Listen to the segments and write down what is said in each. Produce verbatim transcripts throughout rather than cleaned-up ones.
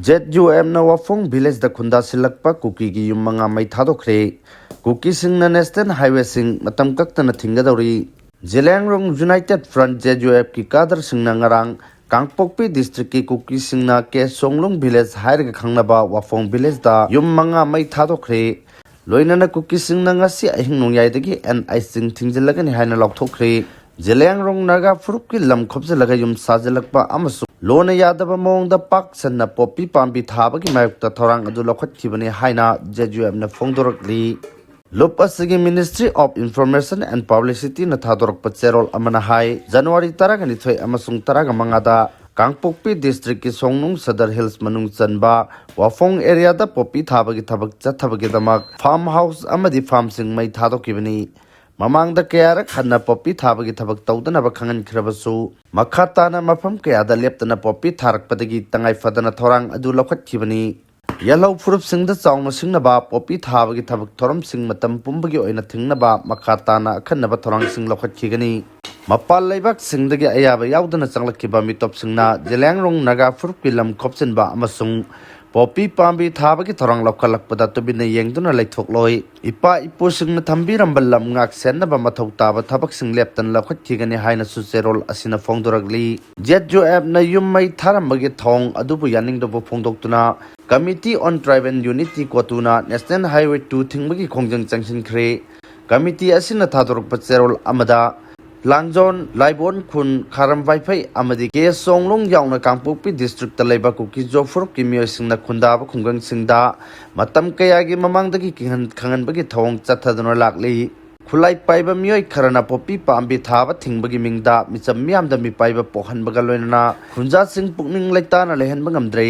Z U ꯑꯦꯐꯅ ꯋꯥꯐꯣꯡ ꯚꯤꯂꯦꯖꯇ ꯈꯨꯟꯗꯥꯁꯤꯜꯂꯛꯄ ꯀꯨꯀꯤꯒꯤ ꯌꯨꯝ ꯃꯉꯥ ꯃꯩ ꯊꯥꯗꯣꯛꯈ꯭ꯔꯦ꯫ ꯀꯨꯀꯤꯁꯤꯡꯅ ꯅꯦꯁꯅꯦꯜ ꯍꯥꯏꯋꯦꯁꯤꯡ ꯃꯇꯝ ꯀꯛꯇꯅ ꯊꯤꯡꯒꯗꯧꯔꯤ꯫ Zeliangrong United front, J U ꯑꯦꯐꯀꯤ ꯀꯥꯗꯔꯁꯤꯡꯅ ꯉꯔꯥꯡ ꯀꯥꯡꯄꯣꯛꯄꯤ ꯗꯤꯁꯇ꯭ꯔꯤꯛꯀꯤ ꯀꯨꯀꯤꯁꯤꯡꯅ ꯀꯦ ꯁꯣꯡꯂꯨꯡ ꯚꯤꯂꯦꯖ ꯍꯥꯏꯔꯒ ꯈꯪꯅꯕ ꯋꯥꯐꯣꯡ ꯚꯤꯂꯦꯖꯇ ꯌꯨꯝ ꯃꯉꯥ ꯃꯩ ꯊꯥꯗꯣꯛꯈ꯭ꯔꯦ꯫ ꯂꯣꯏꯅꯅ ꯀꯨꯀꯤꯁꯤꯡꯅ ꯉꯁꯤ ꯑꯍꯤꯡ ꯅꯣꯡꯌꯥꯏꯗꯒꯤ ꯑꯦꯟ ꯑꯥꯏꯁꯤꯡ ꯊꯤꯡꯖꯤꯜꯂꯒꯅꯤ ꯍꯥꯏꯅ ꯂꯥꯎꯊꯣꯛꯈ꯭ꯔꯦ꯫ ꯖꯦꯂꯤꯌꯥꯡꯔꯣꯡ ꯅꯥꯒꯥ ꯐꯨꯔꯨꯞꯀꯤ ꯂꯝ ꯈꯣꯞꯆꯤꯜꯂꯒ ꯌꯨꯝ ꯁꯥꯖꯤꯜꯂꯛꯄ ꯑꯃꯁꯨꯡ ꯂꯣꯟꯅ ꯌꯥꯗꯕ ꯃꯑꯣꯡꯗ ꯄꯥꯛ ꯁꯟꯅ ꯄꯣꯄꯤ ꯄꯥꯝꯕꯤ ꯊꯥꯕꯒꯤ ꯃꯥꯌꯣꯛꯇ ꯊꯧꯔꯥꯡ ꯑꯗꯨ ꯂꯧꯈꯠꯈꯤꯕꯅꯤ ꯍꯥꯏꯅ ꯖꯦ ꯌꯨ ꯑꯦꯐꯅ ꯐꯣꯡꯗꯣꯔꯛꯂꯤ꯫ ꯂꯨꯞ ꯑꯁꯤꯒꯤ Ministry of Information and Publicityꯅ ꯊꯥꯗꯣꯔꯛꯄ ꯆꯦꯔꯣꯜ ꯑꯃꯅ ꯍꯥꯏ, ꯖꯅꯋꯥꯔꯤ ꯇꯔꯥꯅꯤꯊꯣꯏ ꯑꯃꯁꯨꯡ ꯇꯔꯥꯃꯉꯥꯗ ꯀꯥꯡꯄꯣꯛꯄꯤ ꯗꯤꯁꯇ꯭ꯔꯤꯛꯀꯤ ꯁꯣꯡꯅꯨꯡ ꯁꯗꯔ ꯍꯤꯜꯁ ꯃꯅꯨꯡ ꯆꯟꯕ ꯋꯥꯐꯣꯡ ꯑꯦꯔꯤꯌꯥꯗ ꯄꯣꯄꯤ ꯊꯥꯕꯒꯤ ꯊꯕꯛ ꯆꯠꯊꯕꯒꯤꯗꯃꯛ ꯐꯥꯔꯝ ꯍꯥꯎꯁ ꯑꯃꯗꯤ ꯐꯥꯔꯝꯁꯤꯡ ꯃꯩ ꯊꯥꯗꯣꯛꯈꯤꯕꯅꯤ꯫ ꯃꯃꯥꯡꯗ ꯀꯌꯥꯔꯛ ꯍꯟꯅ ꯄꯣꯄꯤ ꯊꯥꯕꯒꯤ ꯊꯕꯛ ꯇꯧꯗꯅꯕ ꯈꯪꯍꯟꯈ꯭ꯔꯕꯁꯨ, ꯃꯈꯥ ꯇꯥꯅ ꯃꯐꯝ ꯀꯌꯥꯗ ꯂꯦꯞꯇꯅ ꯄꯣꯄꯤ ꯊꯥꯔꯛꯄꯗꯒꯤ ꯇꯉꯥꯏ ꯐꯗꯅ ꯊꯧꯔꯥꯡ ꯑꯗꯨ ꯂꯧꯈꯠꯈꯤꯕꯅꯤ꯫ ꯌꯦꯜꯍꯧ ꯐꯨꯔꯨꯞꯁꯤꯡꯗ ꯆꯥꯎꯅ ꯁꯤꯡꯅꯕ ꯄꯣꯄꯤ ꯊꯥꯕꯒꯤ ꯊꯕꯛ ꯊꯧꯔꯝꯁꯤꯡ ꯃꯇꯝ ꯄꯨꯝꯕꯒꯤ ꯑꯣꯏꯅ ꯊꯤꯡꯅꯕ ꯃꯈꯥ ꯇꯥꯅ ꯑꯈꯟꯅꯕ ꯊꯧꯔꯥꯡꯁꯤꯡ ꯂꯧꯈꯠꯈꯤꯒꯅꯤ꯫ ꯃꯄꯥꯟ ꯂꯩꯕꯥꯛꯁꯤꯡꯗꯒꯤ ꯑꯌꯥꯕ ꯌꯥꯎꯗꯅ ꯆꯪꯂꯛꯈꯤꯕ ꯃꯤꯇꯣꯞꯁꯤꯡꯅ ꯖꯦꯂꯤꯌꯥꯡꯔꯣꯡ ꯅꯥꯒꯥ ꯐꯨꯔꯨꯞꯀꯤ ꯂꯝ ꯈꯣꯞꯆꯤꯟꯕ ꯑꯃꯁꯨꯡ ꯄꯣꯄꯤ ꯄꯥꯝꯕꯤ ꯊꯥꯕꯒꯤ ꯊꯧꯔꯥꯡ ꯂꯧꯈꯠꯂꯛꯄꯗ ꯇꯨꯃꯤꯟꯅ ꯌꯦꯡꯗꯨꯅ ꯂꯩꯊꯣꯛꯂꯣꯏ꯫ ꯏꯄꯥ ꯏꯄꯨꯁꯤꯡꯅ ꯊꯝꯕꯤꯔꯝꯕ ꯂꯝ ꯉꯥꯛ ꯁꯦꯟꯅꯕ ꯃꯊꯧ ꯇꯥꯕ ꯊꯕꯛꯁꯤꯡ ꯂꯦꯞꯇꯅ ꯂꯧꯈꯠꯈꯤꯒꯅꯤ ꯍꯥꯏꯅꯁꯨ ꯆꯦꯔꯣꯜ ꯑꯁꯤꯅ ꯐꯣꯡꯗꯣꯔꯛꯂꯤ꯫ ꯖꯦꯠ ꯌꯨ ꯑꯦꯐꯅ ꯌꯨꯝ ꯃꯩ ꯊꯥꯔꯝꯕꯒꯤ ꯊꯧꯑꯣꯡ ꯑꯗꯨꯕꯨ ꯌꯥꯅꯤꯡꯗꯕ ꯐꯣꯡꯗꯣꯛꯇꯨꯅ Committee on Tribal Unity, ꯀꯣꯇꯨꯅ National Highway two ꯊꯤꯡꯕꯒꯤ ꯈꯣꯡꯖꯪ ꯆꯪꯁꯤꯟꯈ꯭ꯔꯦ꯫ ꯀꯃꯤꯇꯤ ꯑꯁꯤꯅ ꯊꯥꯗꯣꯔꯛꯄ ꯆꯦꯔꯣꯜ ꯑꯃꯗ, ꯂꯥꯡꯖꯣꯟ, ꯂꯥꯏꯕꯣꯟ ꯈꯨꯟ, ꯈꯥꯔꯝ ꯋꯥꯏꯐꯩ ꯑꯃꯗꯤ ꯀꯦ ꯁꯣꯡꯂꯨꯡ ꯌꯥꯎꯅ ꯀꯥꯡꯄꯣꯛꯄꯤ ꯗꯤꯁꯇ꯭ꯔꯤꯛꯇ ꯂꯩꯕ ꯀꯨꯀꯤ ꯖꯣ ꯐꯨꯔꯨꯞꯀꯤ ꯃꯤꯑꯣꯏꯁꯤꯡꯅ ꯈꯨꯟꯗꯥꯕ ꯈꯨꯡꯒꯪꯁꯤꯡꯗ ꯃꯇꯝ ꯀꯌꯥꯒꯤ ꯃꯃꯥꯡꯗꯒꯤ ꯀꯤꯍꯟ ꯈꯪꯍꯟꯕꯒꯤ ꯊꯧꯑꯣꯡ ꯆꯠꯊꯗꯨꯅ ꯂꯥꯛꯂꯤ꯫ ꯈꯨꯠꯂꯥꯏ ꯄꯥꯏꯕ ꯃꯤꯑꯣꯏ ꯈꯔꯅ ꯄꯣꯄꯤ ꯄꯥꯝꯕꯤ ꯊꯥꯕ ꯊꯤꯡꯕꯒꯤ ꯃꯤꯡꯗ ꯃꯤꯆꯝ ꯃꯤꯌꯥꯝꯗ ꯃꯤꯄꯥꯏꯕ ꯄꯣꯛꯍꯟꯕꯒ ꯂꯣꯏꯅꯅ ꯈꯨꯟꯖꯥꯁꯤꯡ ꯄꯨꯛꯅꯤꯡ ꯂꯩꯇꯥꯅ ꯂꯩꯍꯟꯕ ꯉꯝꯗ꯭ꯔꯦ꯫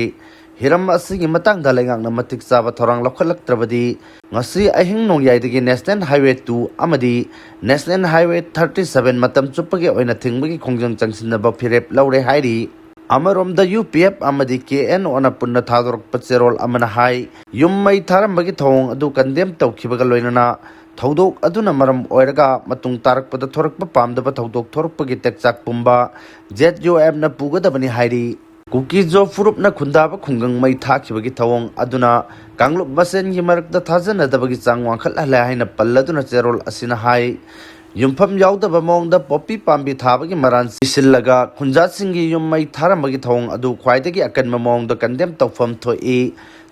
ꯍꯤꯔꯝ ꯑꯁꯤꯒꯤ ꯃꯇꯥꯡꯗ ꯂꯩꯉꯥꯛꯅ ꯃꯇꯤꯛ ꯆꯥꯕ ꯊꯧꯔꯥꯡ ꯂꯧꯈꯠꯂꯛꯇ꯭ꯔꯕꯗꯤ ꯉꯁꯤ ꯑꯍꯤꯡ ꯅꯣꯡꯌꯥꯏꯗꯒꯤ National Highway two ꯑꯃꯗꯤ National Highway thirty seven ꯃꯇꯝ ꯆꯨꯞꯄꯒꯤ ꯑꯣꯏꯅ ꯊꯤꯡꯕꯒꯤ ꯈꯣꯡꯖꯪ ꯆꯪꯁꯤꯟꯅꯕ ꯐꯤꯔꯦꯞ ꯂꯧꯔꯦ ꯍꯥꯏꯔꯤ꯫ ꯑꯃꯔꯣꯝꯗ, ꯌꯨ ꯄꯤ ꯑꯦꯐ ꯑꯃꯗꯤ ꯀꯦ ꯑꯦꯟ ꯑꯣꯅ ꯄꯨꯟꯅ ꯊꯥꯗꯣꯔꯛꯄ ꯆꯦꯔꯣꯜ ꯑꯃꯅ ꯍꯥꯏ, ꯌꯨꯝ ꯃꯩ ꯊꯥꯔꯝꯕꯒꯤ ꯊꯧꯑꯣꯡ ꯑꯗꯨ ꯀꯟꯗꯦꯝ ꯇꯧꯈꯤꯕꯒ ꯂꯣꯏꯅꯅ ꯊꯧꯗꯣꯛ ꯑꯗꯨꯅ ꯃꯔꯝ ꯑꯣꯏꯔꯒ ꯃꯇꯨꯡ ꯇꯥꯔꯛꯄꯗ ꯊꯣꯔꯛꯄ ꯄꯥꯝꯗꯕ ꯊꯧꯗꯣꯛ ꯊꯣꯔꯛꯄꯒꯤ ꯇꯦꯛꯆꯥꯛ ꯄꯨꯝꯕ ꯖꯦꯠ ꯌꯨ ꯑꯦꯐꯅ ꯄꯨꯒꯗꯕꯅꯤ ꯍꯥꯏꯔꯤ꯫ ꯀꯨꯀꯤ-ꯖꯣ ꯐꯨꯔꯨꯞꯅ ꯈꯨꯟꯗꯥꯕ ꯈꯨꯡꯒꯪ ꯃꯩ ꯊꯥꯈꯤꯕꯒꯤ ꯊꯧꯑꯣꯡ ꯑꯗꯨꯅ ꯀꯥꯡꯂꯨꯞ ꯃꯁꯦꯟꯒꯤ ꯃꯔꯛꯇ ꯊꯥꯖꯅꯗꯕꯒꯤ ꯆꯥꯡ ꯋꯥꯡꯈꯠꯍꯜꯂꯦ ꯍꯥꯏꯅ ꯄꯜꯂꯗꯨꯅ ꯆꯦꯔꯣꯜ ꯑꯁꯤꯅ ꯍꯥꯏ꯫ ꯌꯨꯝꯐꯝ ꯌꯥꯎꯗꯕ ꯃꯑꯣꯡꯗ ꯄꯣꯄꯤ ꯄꯥꯝꯕꯤ ꯊꯥꯕꯒꯤ ꯃꯔꯥꯟ ꯁꯤꯁꯤꯜꯂꯒ ꯈꯨꯟꯖꯥꯁꯤꯡꯒꯤ ꯌꯨꯝ ꯃꯩ ꯊꯥꯔꯝꯕꯒꯤ ꯊꯧꯑꯣꯡ ꯑꯗꯨ ꯈ꯭ꯋꯥꯏꯗꯒꯤ ꯑꯀꯟꯕ ꯃꯑꯣꯡꯗ ꯀꯟꯗꯦꯝ ꯇꯧꯐꯝ ꯊꯣꯛꯏ꯫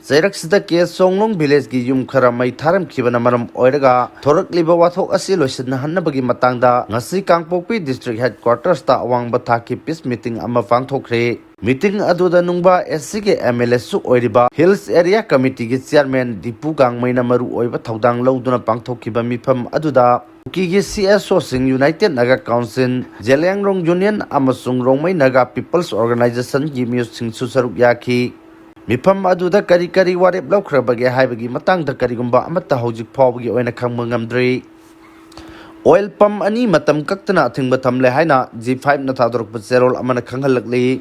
ꯆꯩꯔꯛꯁꯤꯗ ꯀꯦ ꯁꯣꯡꯂꯣꯡ ꯚꯤꯂꯦꯖꯀꯤ ꯌꯨꯝ ꯈꯔ ꯃꯩ ꯊꯥꯔꯝꯈꯤꯕꯅ ꯃꯔꯝ ꯑꯣꯏꯔꯒ ꯊꯣꯔꯛꯂꯤꯕ ꯋꯥꯊꯣꯛ ꯑꯁꯤ ꯂꯣꯏꯁꯤꯟꯅꯍꯟꯅꯕꯒꯤ ꯃꯇꯥꯡꯗ ꯉꯁꯤ ꯀꯥꯡꯄꯣꯛꯄꯤ ꯗꯤꯁꯇ꯭ꯔꯤꯛ ꯍꯦꯗꯀ꯭ꯋꯥꯇꯔꯁꯇ ꯑꯋꯥꯡꯕ ꯊꯥꯛꯀꯤ ꯄꯤꯁ ꯃꯤꯇꯤꯡ ꯑꯃ ꯄꯥꯡꯊꯣꯛꯈ꯭ꯔꯦ꯫ ꯃꯤꯇꯤꯡ ꯑꯗꯨꯗ ꯅꯨꯡꯕꯥ ꯑꯦꯁ ꯁꯤꯒꯤ ꯑꯦꯝ ꯑꯦꯜ ꯑꯦꯁꯨ ꯑꯣꯏꯔꯤꯕ ꯍꯤꯜꯁ ꯑꯦꯔꯤꯌꯥ ꯀꯃꯤꯇꯤꯒꯤ ꯆꯤꯌꯥꯔꯃꯦꯟ ꯗꯤꯄꯨ ꯒꯥꯡꯃꯩꯅ ꯃꯔꯨ ꯑꯣꯏꯕ ꯊꯧꯗꯥꯡ ꯂꯧꯗꯨꯅ ꯄꯥꯡꯊꯣꯛꯈꯤꯕ ꯃꯤꯐꯝ ꯑꯗꯨꯗ ꯀꯨꯀꯤꯒꯤ ꯁꯤ ꯑꯦꯁ ꯑꯣꯁꯤꯡ, united Naga council, Zeliangrong union ꯑꯃꯁꯨꯡ ꯔꯣꯡꯃꯩ ꯅꯥꯒꯥ ꯄꯤꯄꯜꯁ ꯑꯣꯔꯒꯅꯥꯏꯖꯦꯁꯟꯒꯤ ꯃꯤꯑꯣꯏꯁꯤꯡꯁꯨ ꯁꯔꯨꯛ ꯌꯥꯈꯤ꯫ ꯃꯤꯐꯝ ꯑꯗꯨꯗ ꯀꯔꯤ ꯀꯔꯤ ꯋꯥꯔꯦꯞ ꯂꯧꯈ꯭ꯔꯕꯒꯦ ꯍꯥꯏꯕꯒꯤ ꯃꯇꯥꯡꯗ ꯀꯔꯤꯒꯨꯝꯕ ꯑꯃꯠꯇ ꯍꯧꯖꯤꯛ ꯐꯥꯎꯕꯒꯤ ꯑꯣꯏꯅ ꯈꯪꯕ ꯉꯝꯗ꯭ꯔꯤ꯫ ꯑꯣꯏꯜ ꯄꯝ ꯑꯅꯤ ꯃꯇꯝ ꯀꯛꯇꯅ ꯑꯊꯤꯡꯕ ꯊꯝꯂꯦ ꯍꯥꯏꯅ ꯖꯤ ꯐꯥꯏꯚꯅ ꯊꯥꯗꯣꯔꯛꯄ ꯆꯦꯔꯣꯜ ꯑꯃꯅ ꯈꯪꯍꯜꯂꯛꯂꯤ꯫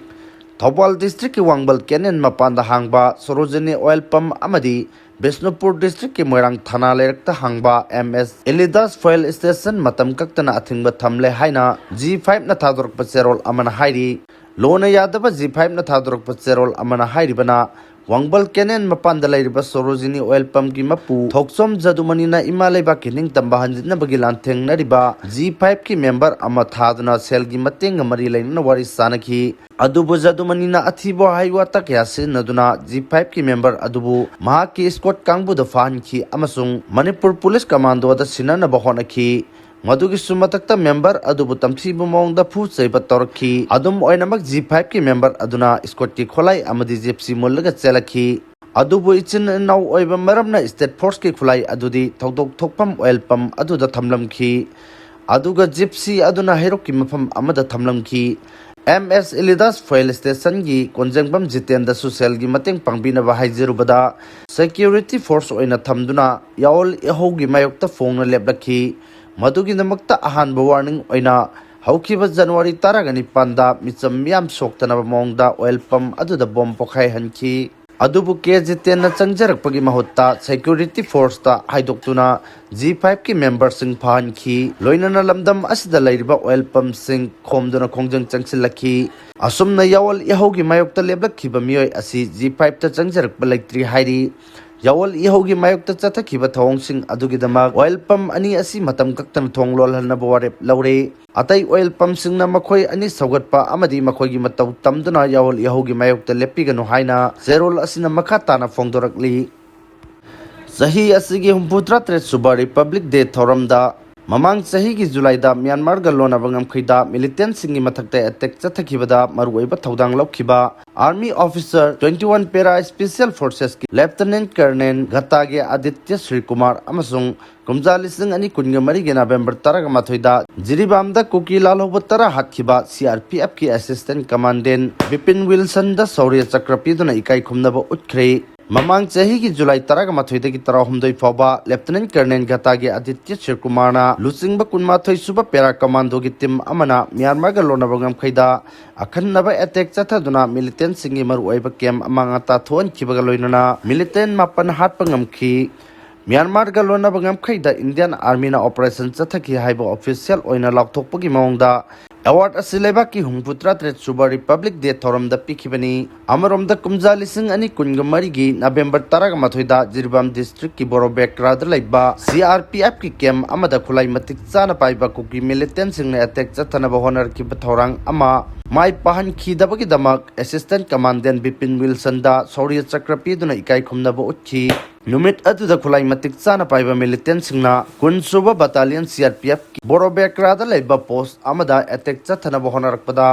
ꯊꯧꯕꯥꯜ ꯗꯤꯁꯇ꯭ꯔꯤꯛꯀꯤ ꯋꯥꯡꯕꯜ ꯀꯦꯅꯦꯜ ꯃꯄꯥꯟꯗ ꯍꯥꯡꯕ ꯁꯣꯔꯣꯖꯤꯅꯤ ꯑꯣꯏꯜ ꯄꯝ ꯑꯃꯗꯤ ꯕꯤꯁꯅꯨꯄꯨꯔ ꯗꯤꯁꯇ꯭ꯔꯤꯛꯀꯤ ꯃꯣꯏꯔꯥꯡ ꯊꯥꯅꯥ ꯂꯩꯔꯛꯇ ꯍꯥꯡꯕ ꯑꯦꯝ ꯑꯦꯁ ꯏꯂꯤꯗꯥꯁ ꯐꯨꯑꯦꯜ ꯁ꯭ꯇꯦꯁꯟ ꯃꯇꯝ ꯀꯛꯇꯅ ꯑꯊꯤꯡꯕ ꯊꯝꯂꯦ ꯍꯥꯏꯅ ꯖꯤ ꯐꯥꯏꯚꯅ ꯊꯥꯗꯣꯔꯛꯄ ꯆꯦꯔꯣꯜ ꯑꯃꯅ ꯍꯥꯏꯔꯤ꯫ ꯂꯣꯟꯅ ꯌꯥꯗꯕ ꯖꯤ ꯐꯥꯏꯚꯅ ꯊꯥꯗꯣꯔꯛꯄ ꯆꯦꯔꯣꯜ ꯑꯃꯅ ꯍꯥꯏꯔꯤꯕꯅ, ꯋꯥꯡꯕꯜ ꯀꯦꯅꯦꯜ ꯃꯄꯥꯟꯗ ꯂꯩꯔꯤꯕ ꯁꯣꯔꯣꯖꯤꯅꯤ ꯑꯣꯏꯜ ꯄꯝꯒꯤ ꯃꯄꯨ ꯊꯣꯛꯆꯣꯝ ꯖꯗꯨꯃꯅꯤꯅ ꯏꯃꯥ ꯂꯩꯕꯥꯛꯀꯤ ꯅꯤꯡꯇꯝꯕ ꯍꯟꯖꯤꯟꯅꯕꯒꯤ ꯂꯥꯟꯊꯦꯡꯅꯔꯤꯕ ꯖꯤ ꯐꯥꯏꯚꯀꯤ ꯃꯦꯝꯕꯔ ꯑꯃ ꯊꯥꯗꯨꯅ ꯁꯦꯜꯒꯤ ꯃꯇꯦꯡꯒ ꯃꯔꯤ ꯂꯩꯅꯅ ꯋꯥꯔꯤ ꯁꯥꯅꯈꯤ꯫ ꯑꯗꯨꯕꯨ ꯖꯗꯨꯃꯅꯤꯅ ꯑꯊꯤꯕ ꯋꯥꯍꯩ ꯋꯥꯇꯥ ꯀꯌꯥ ꯁꯤꯖꯤꯟꯅꯗꯨꯅ ꯖꯤ ꯐꯥꯏꯚꯀꯤ ꯃꯦꯝꯕꯔ ꯑꯗꯨꯕꯨ ꯃꯍꯥꯛꯀꯤ ꯏꯁꯀꯣꯠ ꯀꯥꯡꯕꯨꯗ ꯐꯥꯍꯟꯈꯤ ꯑꯃꯁꯨꯡ ꯃꯅꯤꯄꯨꯔ ꯄꯨꯂꯤꯁ ꯀꯃꯥꯟꯗꯣꯗ ꯁꯤꯟꯅꯅꯕ ꯍꯣꯠꯅꯈꯤ꯫ ꯃꯗꯨꯒꯤꯁꯨ ꯃꯊꯛꯇ ꯃꯦꯝꯕꯔ ꯑꯗꯨꯕꯨ ꯇꯝꯊꯤꯕ ꯃꯑꯣꯡꯗ ꯐꯨ ꯆꯩꯕ ꯇꯧꯔꯛꯈꯤ꯫ ꯑꯗꯨꯝ ꯑꯣꯏꯅꯃꯛ ꯖꯤ ꯐꯥꯏꯚꯀꯤ ꯃꯦꯝꯕꯔ ꯑꯗꯨꯅ ꯏꯁꯀꯣꯠꯀꯤ ꯈꯣꯂꯥꯏ ꯑꯃꯗꯤ ꯖꯤꯞꯁꯤ ꯃꯨꯜꯂꯒ ꯆꯦꯜꯂꯛꯈꯤ꯫ ꯑꯗꯨꯕꯨ ꯏꯆꯤꯟ ꯏꯅꯥꯎ ꯑꯣꯏꯕ ꯃꯔꯝꯅ ꯁ꯭ꯇꯦꯠ ꯐꯣꯔꯁꯀꯤ ꯈꯨꯠꯂꯥꯏ ꯑꯗꯨꯗꯤ ꯊꯧꯗꯣꯛ ꯊꯣꯛꯐꯝ ꯑꯣꯏꯜ ꯄꯝ ꯑꯗꯨꯗ ꯊꯝꯂꯝꯈꯤ꯫ ꯑꯗꯨꯒ ꯖꯤꯞꯁꯤ ꯑꯗꯨꯅ ꯍꯩꯔꯣꯛꯀꯤ ꯃꯐꯝ ꯑꯃꯗ ꯊꯝꯂꯝꯈꯤ꯫ ꯑꯦꯝ ꯑꯦꯁ ꯏꯂꯤꯗꯥꯁ ꯐꯨꯑꯦꯜ ꯁ꯭ꯇꯦꯁꯟꯒꯤ ꯀꯣꯟꯖꯦꯡꯕꯝ ꯖꯤꯇꯦꯟꯗꯁꯨ ꯁꯦꯜꯒꯤ ꯃꯇꯦꯡ ꯄꯥꯡꯕꯤꯅꯕ ꯍꯥꯏꯖꯔꯨꯕꯗ ꯁꯦꯀ꯭ꯌꯨꯔꯤꯇꯤ ꯐꯣꯔꯁ ꯑꯣꯏꯅ ꯊꯝꯗꯨꯅ ꯌꯥꯑꯣꯜ ꯏꯍꯧꯒꯤ ꯃꯥꯌꯣꯛꯇ ꯐꯣꯡꯅ ꯂꯦꯞꯂꯛꯈꯤ꯫ ꯃꯗꯨꯒꯤꯗꯃꯛꯇ ꯑꯍꯥꯟꯕ ꯋꯥꯔꯅꯤꯡ ꯑꯣꯏꯅ ꯍꯧꯈꯤꯕ ꯖꯅꯋꯥꯔꯤ ꯇꯔꯥꯒ ꯅꯤꯄꯥꯟꯗ ꯃꯤꯆꯝ ꯃꯤꯌꯥꯝ ꯁꯣꯛꯇꯅꯕ ꯃꯑꯣꯡꯗ ꯑꯣꯏꯜ ꯄꯝ ꯑꯗꯨꯗ ꯕꯣꯝ ꯄꯣꯈꯥꯏꯍꯟꯈꯤ꯫ ꯑꯗꯨꯕꯨ ꯀꯦ ꯖꯤꯇꯦꯟꯅ ꯆꯪꯖꯔꯛꯄꯒꯤ ꯃꯍꯨꯠꯇ ꯁꯦꯀ꯭ꯌꯨꯔꯤꯇꯤ ꯐꯣꯔꯁꯇ ꯍꯥꯏꯗꯣꯛꯇꯨꯅ ꯖꯤ ꯐꯥꯏꯚꯀꯤ ꯃꯦꯝꯕꯔꯁꯤꯡ ꯐꯍꯟꯈꯤ꯫ ꯂꯣꯏꯅꯅ ꯂꯝꯗꯝ ꯑꯁꯤꯗ ꯂꯩꯔꯤꯕ ꯑꯣꯏꯜ ꯄꯝꯁꯤꯡ ꯈꯣꯝꯗꯨꯅ ꯈꯣꯡꯖꯪ ꯆꯪꯁꯤꯜꯂꯛꯈꯤ꯫ ꯑꯁꯨꯝꯅ ꯌꯥꯋꯜ ꯏꯍꯧꯒꯤ ꯃꯥꯌꯣꯛꯇ ꯂꯦꯞꯂꯛꯈꯤꯕ ꯃꯤꯑꯣꯏ ꯑꯁꯤ ꯖꯤ ꯐꯥꯏꯚꯇ ꯆꯪꯖꯔꯛꯄ ꯂꯩꯇ꯭ꯔꯤ ꯍꯥꯏꯔꯤ꯫ ꯌꯥꯋꯜ ꯏꯍꯧꯒꯤ ꯃꯥꯌꯣꯛꯇ ꯆꯠꯊꯈꯤꯕ ꯊꯧꯑꯣꯡꯁꯤꯡ ꯑꯗꯨꯒꯤꯗꯃꯛ ꯑꯣꯏꯜ ꯄꯝ ꯑꯅꯤ ꯑꯁꯤ ꯃꯇꯝ ꯀꯛꯇꯅ ꯊꯣꯡ ꯂꯣꯜꯍꯟꯅꯕ ꯋꯥꯔꯦꯞ ꯂꯧꯔꯦ꯫ ꯑꯇꯩ ꯑꯣꯏꯜ ꯄꯝꯁꯤꯡꯅ ꯃꯈꯣꯏ ꯑꯅꯤ ꯁꯧꯒꯠꯄ ꯑꯃꯗꯤ ꯃꯈꯣꯏꯒꯤ ꯃꯇꯧ ꯇꯝꯗꯨꯅ ꯌꯥꯋꯜ ꯏꯍꯧꯒꯤ ꯃꯥꯌꯣꯛꯇ ꯂꯦꯞꯄꯤꯒꯅꯨ ꯍꯥꯏꯅ ꯆꯦꯔꯣꯜ ꯑꯁꯤꯅ ꯃꯈꯥ ꯇꯥꯅ ꯐꯣꯡꯗꯣꯔꯛꯂꯤ꯫ ꯆꯍꯤ ꯑꯁꯤꯒꯤ ꯍꯨꯝꯐꯨꯇꯔꯥ ꯇꯔꯦꯠ ꯁꯨꯕ ꯔꯤꯄꯕ꯭ꯂꯤꯛ ꯗꯦ ꯊꯧꯔꯝꯗ ꯃꯃꯥꯡ ꯆꯍꯤꯒꯤ ꯖꯨꯂꯥꯏꯗ ꯃ꯭ꯌꯥꯟꯃꯥꯔꯒ ꯂꯣꯟꯅꯕ ꯉꯝꯈꯩꯗ ꯃꯤꯂꯤꯇꯦꯟꯁꯤꯡꯒꯤ ꯃꯊꯛꯇ ꯑꯦꯇꯦꯛ ꯆꯠꯊꯈꯤꯕꯗ ꯃꯔꯨꯑꯣꯏꯕ ꯊꯧꯗꯥꯡ ꯂꯧꯈꯤꯕ Army Officer twenty one Para Special Forcesꯀꯤ Lieutenant Colonel ꯘꯇꯥꯒꯦ Aditya ꯁ꯭ꯔꯤꯀꯨꯃꯥꯔ ꯑꯃꯁꯨꯡ ꯀꯨꯝꯖꯥ ꯂꯤꯁꯤꯡ ꯑꯅꯤ ꯀꯨꯟꯒ ꯃꯔꯤꯒꯤ ꯅꯕꯦꯝꯕꯔ ꯇꯔꯥꯃꯥꯊꯣꯏꯗ ꯖꯤꯔꯤꯕꯥꯝꯗ ꯀꯨꯀꯤ ꯂꯥꯜꯍꯧꯕ ꯇꯔꯥ ꯍꯥꯠꯈꯤꯕ ꯁꯤ ꯑꯥꯔ ꯄꯤ ꯑꯦꯐꯀꯤ Assistant Commandant ꯕꯤꯄꯤꯟ ꯋꯤꯜꯁꯟꯗ ꯁꯧꯔꯤꯌ ꯆꯀ꯭ꯔ ꯄꯤꯗꯨꯅ ꯏꯀꯥꯏ ꯈꯨꯝꯅꯕ ꯎꯠꯈ꯭ꯔꯦ꯫ ꯃꯃꯥꯡ ꯆꯍꯤꯒꯤ ꯖꯨꯂꯥꯏ ꯇꯔꯥꯃꯥꯊꯣꯏꯗꯒꯤ ꯇꯔꯥꯍꯨꯝꯗꯣꯏ ꯐꯥꯎꯕ Lieutenant Colonel ꯘꯇꯥꯒꯦ ꯑꯥꯗꯤꯇ꯭ꯌ ꯁ꯭ꯔꯤꯀꯨꯃꯥꯔꯅ ꯂꯨꯆꯤꯡꯕ ꯀꯨꯟꯃꯥꯊꯣꯏ ꯁꯨꯕ Para Commandoꯒꯤ team ꯑꯃꯅ ꯃ꯭ꯌꯥꯟꯃꯥꯔꯒ ꯂꯣꯟꯅꯕ ꯉꯝꯈꯩꯗ ꯑꯈꯟꯅꯕ ꯑꯦꯇꯦꯛ ꯆꯠꯊꯗꯨꯅ ꯃꯤꯂꯤꯇꯦꯟꯁꯤꯡꯒꯤ ꯃꯔꯨꯑꯣꯏꯕ ꯀꯦꯝ ꯑꯃ ꯉꯥꯛꯇ ꯊꯣꯛꯍꯟꯈꯤꯕꯒ ꯂꯣꯏꯅꯅ ꯃꯤꯂꯤꯇꯦꯟ ꯃꯥꯄꯟ ꯍꯥꯠꯄ ꯉꯝꯈꯤ꯫ ꯃ꯭ꯌꯥꯟꯃꯥꯔꯒ ꯂꯣꯟꯅꯕ ꯉꯝꯈꯩꯗ ꯏꯟꯗꯤꯌꯥꯟ ꯑꯥꯔꯃꯤꯅ ꯑꯣꯄꯔꯦꯁꯟ ꯆꯠꯊꯈꯤ ꯍꯥꯏꯕ ꯑꯣꯐꯤꯁꯤꯌꯦꯜ ꯑꯣꯏꯅ ꯂꯥꯎꯊꯣꯛꯄꯒꯤ ꯃꯑꯣꯡꯗ ꯑꯦꯋꯥꯔꯗ ꯑꯁꯤ ꯂꯩꯕꯥꯛꯀꯤ ꯍꯨꯝꯐꯨꯇꯔꯥ ꯇꯔꯦꯠ ꯁꯨꯕ ꯔꯤꯄꯕ꯭ꯂꯤꯛ ꯗꯦ ꯊꯧꯔꯝꯗ ꯄꯤꯈꯤꯕꯅꯤ꯫ ꯑꯃꯔꯣꯝꯗ ꯀꯨꯝꯖꯥ ꯂꯤꯁꯤꯡ ꯑꯅꯤ ꯀꯨꯟꯒ ꯃꯔꯤꯒꯤ ꯅꯕꯦꯝꯕꯔ ꯇꯔꯥꯃꯥꯊꯣꯏꯗ ꯖꯤꯔꯤꯕꯥꯝ ꯗꯤꯁꯇ꯭ꯔꯤꯛꯀꯤ ꯕꯣꯔꯣꯕꯦꯀ꯭ꯔꯥꯗ ꯂꯩꯕ ꯁꯤ ꯑꯥꯔ ꯄꯤ ꯑꯦꯐꯀꯤ ꯀꯦꯝ ꯑꯃꯗ ꯈꯨꯠꯂꯥꯏ ꯃꯇꯤꯛ ꯆꯥꯅ ꯄꯥꯏꯕ ꯀꯨꯀꯤ ꯃꯤꯂꯤꯇꯦꯟꯁꯤꯡꯅ ꯑꯦꯇꯦꯛ ꯆꯠꯊꯅꯕ ꯍꯣꯠꯅꯔꯛꯈꯤꯕ ꯊꯧꯔꯥꯡ ꯑꯃ ꯃꯥꯏ ꯄꯥꯛꯍꯟꯈꯤꯗꯕꯒꯤꯗꯃꯛ Assistant Commandant ꯕꯤꯄꯤꯟ ꯋꯤꯜꯁꯟꯗ ꯁꯧꯔꯤꯌ ꯆꯀ꯭ꯔ ꯄꯤꯗꯨꯅ ꯏꯀꯥꯏ ꯈꯨꯝꯅꯕ ꯎꯠꯈꯤ꯫ ꯅꯨꯃꯤꯠ ꯑꯗꯨꯗ ꯈꯨꯠꯂꯥꯏ ꯃꯇꯤꯛ ꯆꯥꯅ ꯄꯥꯏꯕ ꯃꯤꯂꯤꯇꯦꯟꯁꯤꯡꯅ ꯀꯨꯟ ꯁꯨꯕ Battalion C R P Fꯀꯤ ꯕꯣꯔꯣꯕꯦꯀ꯭ꯔꯥꯗ ꯂꯩꯕ ꯄꯣꯁ ꯑꯃꯗ ꯑꯦꯇꯦꯛ ꯆꯠꯊꯅꯕ ꯍꯣꯠꯅꯔꯛꯄꯗ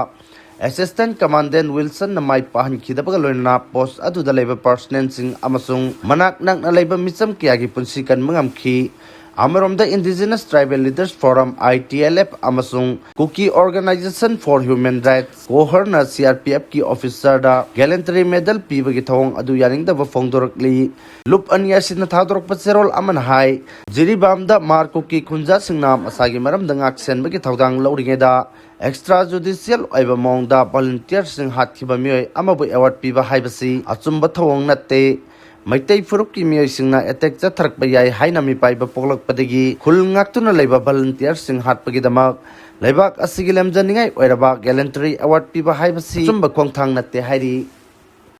Assistant Commandant ꯋꯤꯜꯁꯟꯅ ꯃꯥꯏ ꯄꯥꯛꯍꯟꯈꯤꯗꯕꯒ ꯂꯣꯏꯅꯅ ꯄꯣꯁ ꯑꯗꯨꯗ ꯂꯩꯕ ꯄꯔꯁꯅꯦꯜꯁꯤꯡ ꯑꯃꯁꯨꯡ ꯃꯅꯥꯛ ꯅꯛꯅ ꯂꯩꯕ ꯃꯤꯆꯝ ꯀꯌꯥꯒꯤ ꯄꯨꯟꯁꯤ ꯀꯟꯕ ꯉꯝꯈꯤ꯫ ꯑꯃꯔꯣꯝꯗ, Indigenous Tribal Leaders Forum, I T L F, ꯑꯃꯁꯨꯡ Kuki Organization for Human Rights, ꯀꯣꯍꯔꯅ C R P F ꯀꯤ officerꯗ gallantry medal ꯄꯤꯕꯒꯤ ꯊꯧꯑꯣꯡ ꯑꯗꯨ ꯌꯥꯅꯤꯡꯗꯕ ꯐꯣꯡꯗꯣꯔꯛꯂꯤ꯫ ꯂꯨꯞ ꯑꯅꯤ ꯑꯁꯤꯅ ꯊꯥꯗꯣꯔꯛꯄ ꯆꯦꯔꯣꯜ ꯑꯃꯅ ꯍꯥꯏ, ꯖꯤꯔꯤꯕꯥꯝꯗ ꯃꯥꯔ ꯀꯨꯀꯤ ꯈꯨꯟꯖꯥꯁꯤꯡꯅ ꯃꯁꯥꯒꯤ ꯃꯔꯝꯗ ꯉꯥꯛ ꯁꯦꯟꯕꯒꯤ ꯊꯧꯗꯥꯡ ꯂꯧꯔꯤꯉꯩꯗ extra judicial ꯑꯣꯏꯕ ꯃꯑꯣꯡꯗ volunteerꯁꯤꯡ ꯍꯥꯠꯈꯤꯕ ꯃꯤꯑꯣꯏ ꯑꯃꯕꯨ award ꯄꯤꯕ ꯍꯥꯏꯕꯁꯤ ꯑꯆꯨꯝꯕ ꯊꯧꯑꯣꯡ ꯅꯠꯇꯦ꯫ ꯃꯩꯇꯩ ꯐꯨꯔꯨꯞꯀꯤ ꯃꯤꯑꯣꯏꯁꯤꯡꯅ attack ꯆꯠꯊꯔꯛꯄ ꯌꯥꯏ ꯍꯥꯏꯅ ꯃꯤꯄꯥꯏꯕ ꯄꯣꯛꯂꯛꯄꯗꯒꯤ ꯈꯨꯜ ꯉꯥꯛꯇꯨꯅ ꯂꯩꯕ volunteerꯁꯤꯡ ꯍꯥꯠꯄꯒꯤꯗꯃꯛ ꯂꯩꯕꯥꯛ ꯑꯁꯤꯒꯤ ꯂꯝꯖꯅꯤꯡꯉꯥꯏ ꯑꯣꯏꯔꯕ gallantry award ꯄꯤꯕ ꯍꯥꯏꯕꯁꯤ ꯑꯆꯨꯝꯕ ꯈꯣꯡꯊꯥꯡ ꯅꯠꯇꯦ ꯍꯥꯏꯔꯤ꯫